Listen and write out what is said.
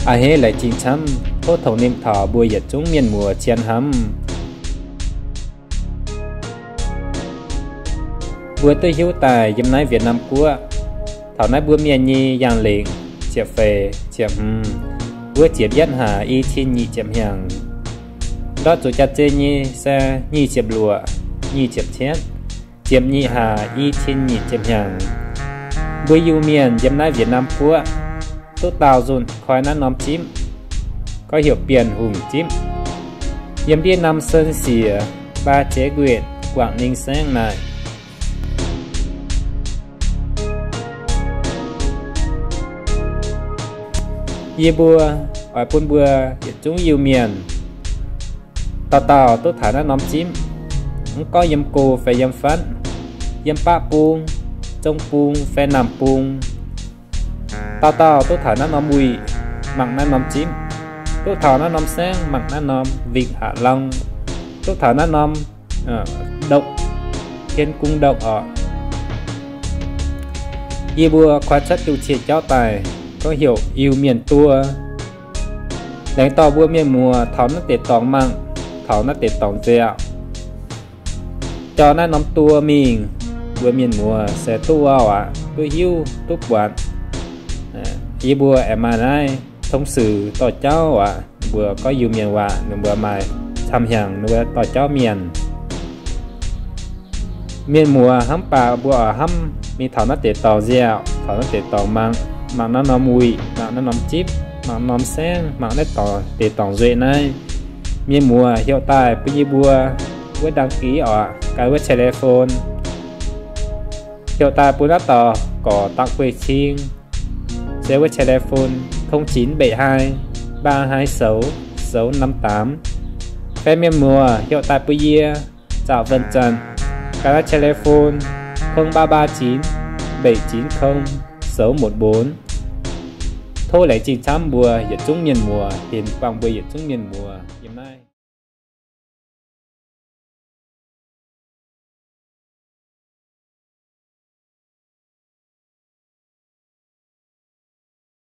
A'hneiv laengz zingh camv, tov tongx nimc taux mbuo yietc zungv mienh muoz cien hnamv. Mbuo duqv hiuv daaih yiem naaiv Việt Nam guoqv, taux naaiv mbuo mienh nyei yaangh lengc ziepc feix ziepc hmz, wuov ziepc yietv hlaax i cin nyic ziepc hnyangx, ndortv zuqc jaax-zinh nyei se nyic ziepc luoqc, nyic ziepc cietv, ziepc nyic hlaax i cin nyic ziepc hnyangx, mbuo Iu-Mienh yiem naaiv Việt Nam guoqv duqv daauh nzunc koi naaiv norm zipv, gorngv heuc Bienh Hungh zipv, yiem ndiev Nam Sơn Sierra, Ba Chế Quyện, Quảng Ninh saengv naaic. Yie mbuo oix bun mbuo yietc zungv Iu-Mienh dauh dauh duqv taux naaiv norm zipv, mv gorngv yiem go fai yiem fatv, yiem baqv bung, zong bung fai naamh bung, dauh dauh duqv taux naaiv norm wuic, mangc naaiv norm zipv, duqv taux naaiv norm saengv, mangc naaiv norm vịnh Hạ Long, duqv taux naaiv norm, aa, độc, thiên cung độc oc. Yie mbuo koi cuotv diuh cie jauv daaih, gorngv heuc Iu-Mienh duo. Laengz dorh mbuo mienh muoz taux naaiv deix dorngx mangc, taux naaiv deix dorngx nziaauc, jauv naaiv norm duo mingh, mbuo mienh muoz se duqv auv aqv, duqv hiuv, duqv buatc. Yie mbuo aengx maaih naaiv tong suic dorh jauv aqv. Mbuo gorngv Iu-Mienh waac, ninh mbuo maaih camv hnyangx ninh mbuo dorh jauv mienh. Mienh muoz hnamv baac mbuo oix hnamv mingh taux naaiv deix dorngx nziaauc, taux naaiv deix dorngx mangc, mangc naaiv norm wuic, mangc naaiv norm zipv, mangc norm saengv, mangc naaiv deix dorngx nzueic naaiv. Mienh muoz heuc daaih bun yie mbuo wuov đăng ký oc, gan wuov telephone. Heuc daaih bun naaiv dauh gorx dangh guei cing, se wuov telephone không chín bảy hai ba ba hai sáu sáu năm tám. Fai mienh muoz heuc daaih bun yie, Zaux Ven Zanh, gan wuov telephone không ba ba chín bảy chín không sáu một bốn. Tov laengz zingh camv mbuo yietc zungv mienh muoz, hinc buangh mbuo yietc zungv mienh muoz yiem naaiv.